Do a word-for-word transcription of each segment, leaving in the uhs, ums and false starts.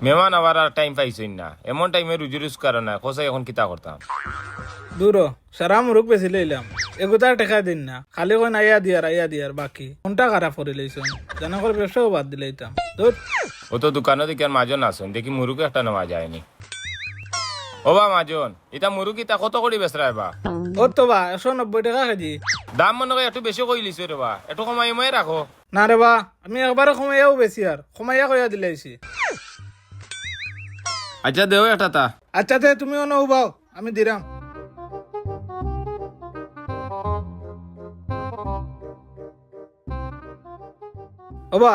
মেহমান আবার আর টাইম পাইছইন না, এমন টাইমে রুজি রোজগার নাই, কও চাই এখন কিতা করতাম? দুরো, সারা মুরুগ বেচিলাইলাম, এগুতার টেকা দিন না, খালি কইন আইয়া দিয়ার, আইয়া দিয়ার, বাকি মনটা খারাপ করিলাইছইন, জানা করি ব্যবসাও বাদ দিলাইতাম। ধুর। ও তো দোকানো দেখি আর মাজন আছইন, দেখি মুরুগ একটা নেওয়া যায়নি। ও বা মাজন, ইতা মুরুগ ইতা কত করি বেচরায় বা? ও তো বা, একশো নব্বই টেকা কেজি। দাম মনে কয় একটু বেশি কইলিছো রে বা, একটু কমাই কমাই রাখো। না রে বা, আমি একবারে কমাইয়াউ বেচিয়ার, কমাইয়া কইয়া দিলাইছি। আচ্ছা, দেও একটা তা। আচ্ছা, তে তুমি অনো উবাও, আমি দিরাম। ও বা,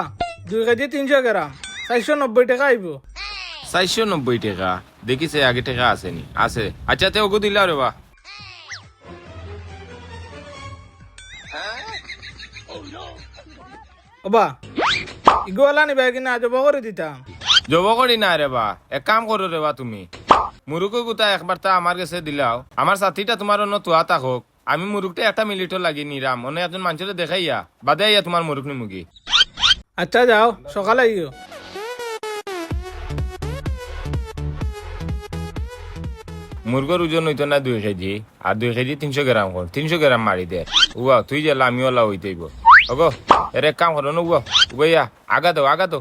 দুই কেজি তিনশো গ্রাম, চাইরশো নব্বই টেকা আইবো। চাইরশো নব্বই টেকা? দেখি চাই আগে টেকা আছে নি। আছে। আচ্ছা, তে ওগু দিলাও রে বা। ও বা, ইগু অলা নিবায় কিনা, জবো করি দিতাম। জবো করি না রে বা, এক কাম করো রে বা তুমি। মুরুগ গুতা একবারতা আমার গেছে দিলাও, আমার ছাতিটা তুমার অনো থুয়া থাকউক। আমি মুরুগটা একটা মিনিটর লাগি নিরাম, অনো একজন মানষরে দেখাইয়া, বাদে আইয়া তুমার মুরুগ নিমুগি। আচ্ছা যাও, সকালে আইও। মুরগর ওজন অইতো না দুই কেজি, আর দুই কেজি তিনশো গ্রাম কর, তিনশো গ্রাম মারি দে। উবা, তুই যে লামিওয়ালা অইতে অইবো। ওগো, এর এক কাম করো না, উবা, উবা ইয়া, আগা দেও, আগা দেও,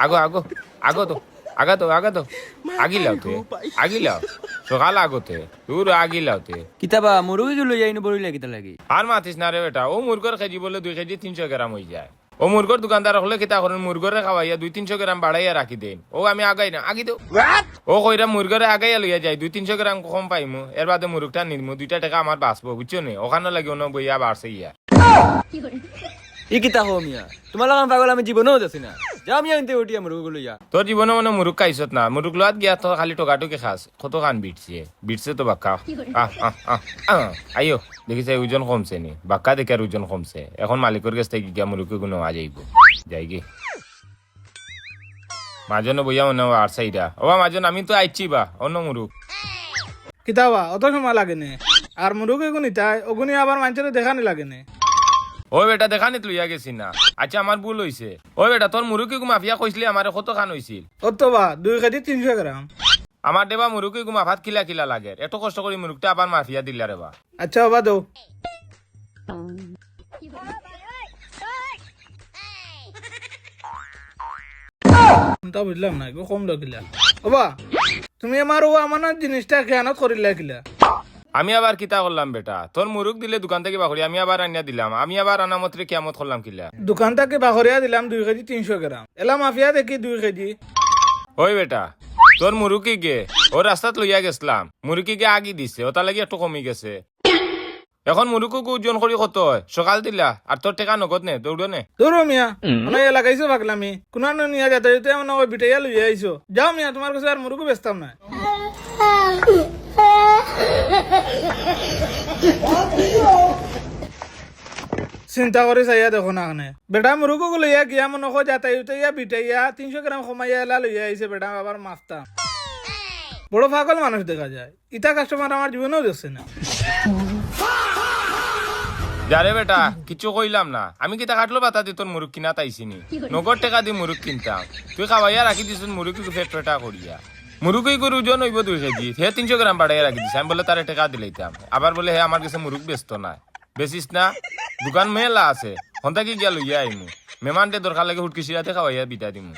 আগো, আগো, আগো দেও, আগা দেও, আগা দেও, আগিলাও তে, আগিলাও, সকাল আগতে। দূর আগিলাও তে। কিতা বা, মুরুগ ইগু লইয়া ইনো বড়ইলা কিতা লাগি? আর মাতিস না রে বেটা, ও মুরগর কেজি বুলে দুই কেজি তিনশো গ্রাম অইযায়। ও মুরগর দোকানদার অকলে কিতা করইন, মুরগরে খাওয়াইয়া দুই তিনশো গ্রাম বাড়াইয়া রাখি দেইন। ও আমি আগাই না, আগি দেও। ও কইরা মুরগরে আগাইয়া লইয়া যাই, দুই তিনশো গ্রাম কম পাইমু, এর বাদে মুরুগটা নিমু, দুইটা টেকা আমার বাঁচবো, বুঝছো নি? অখানর লাগি অনো বইয়া বাড়ছে ইয়া। ই কিতা কও মিয়া? তুমার লাখান পাগল আমি জীবনেও দেখছি না। যাও মিয়া, ইনতে উঠিয়া মুরুগ লইয়া। তোর জীবনে মনে মুরুগ খাইছত না, মুরুগ লওয়াত গিয়া তো খালি টোকাটুকি খাস। কতখান বিটছে? বিটছে তো বাক্কা। আহ, আহ, আহ, আহ। আইও, দেখি চাই ওজন কমছে নি। বাক্কা দেখি আর ওজন কমছে। এখন মালিকর গেছ থাকি গিয়া মুরুগ ইগু নেওয়া যাইবো। যাইগি। মাজনে বইয়া মনে অয় আর চাইরা। ও বা মাজন, আমি তো আইছি বা, অনো মুরুগ। কিতা বা, অত সময় লাগে নে? আর মুরুগ ইগু নিতায়, ওগুনি আবার মানষরে দেখানি লাগে নে। ও বেটা, দেখানিত লইয়া গেছি না। আচ্ছা, আমার ভুল অইছে। ও বেটা, তোর মুরুগ ইগু মাফিয়া কইছলি আমারে, কতখান অইছিল? ও তো বা, দুই কেজি তিনশো গ্রাম। আমার দেবা মুরুগ ইগু মাফাত কিলা কিলা লাগের, এত কষ্ট করি মুরুগটা আবার মাফিয়া দিলা রে বা। আচ্ছা, ও বা দেও। তা বুঝলাম না, ইগু কম দেও কিলা? ও বা, তুমি আমার ও আমানত জিনিসটা খেয়ানত করিলা কিলা? আমি আবার কিতা করলাম বেটা? তোর মুরুগ দিলে দোকান থাকি বাখরিয়া, আমি আবার আনিয়া দিলাম। আমি আবার আনামতরে কিয়ামত করলাম কিলা? দোকান থাকি বাখরিয়া দিলাম দুই কেজি তিনশো গ্রাম। এলা মাফিয়া দেখি দুই কেজি। ওই বেটা, তোর মুরুগ ইগে, ও রাস্তাত লইয়া গেছলাম। মুরুগ ইগে আগি দিছে, ওটার লাগি একটু কমি গেছে। এখন মুরুগ ইগু ওজন করি কত অয়? সকাল দিলা, আর তোর টেকা নগদ নে, দৌড়ো নে। দৌড়ো মিয়া, মানে এ লাগাইছো পাগলামি। কুনানো নিয়া যাতায়াতে মনে অয় বিটাইয়া লইয়া আইছো। যাও মিয়া, তুমার গেছে আর মুরুগ বেচতাম না। চিন্তা করি চাইয়া দেখো না কেনে। বেটা মুরুগ ইগু লইয়া গিয়া মনে অয় যাতায়াতে ইয়া বিটাইয়া তিনশো গ্রাম কমাইয়া এলা লইয়া আইছে বেটা আবার মাফতা। বড় পাগল মানুষ দেখা যায়। ইতা কাস্টমার আমার জীবনেও দেখছি না। যারে বেটা, কিচ্ছু কইলাম না। আমি কিতা কাটলো বাতা দি তোর মুরুগ কিনাত আইছি নি? নগদ টেকা দি মুরুগ কিনতাম। তুই খাওয়াইয়া রাখি দিছস মুরুগ ইগু ফেট ফেটা করিয়া। মুরুগ ইগুর ওজন অইবো দুই কেজি। হে তিনশো গ্রাম বাড়াইয়া রাখি দিছে। আমি বুলে তারে টেকা দিলাইতাম। আবার বুলে হে আমার গেছে মুরুগ বেচতো নায়। বেচিস না? দোকান মেলা আছে। হন্তা কি গিয়া লইয়া আইমু? মেহমানরে দরকার লাগে হুটকি শিরাতে খাওয়াইয়া বিদায় দিমু।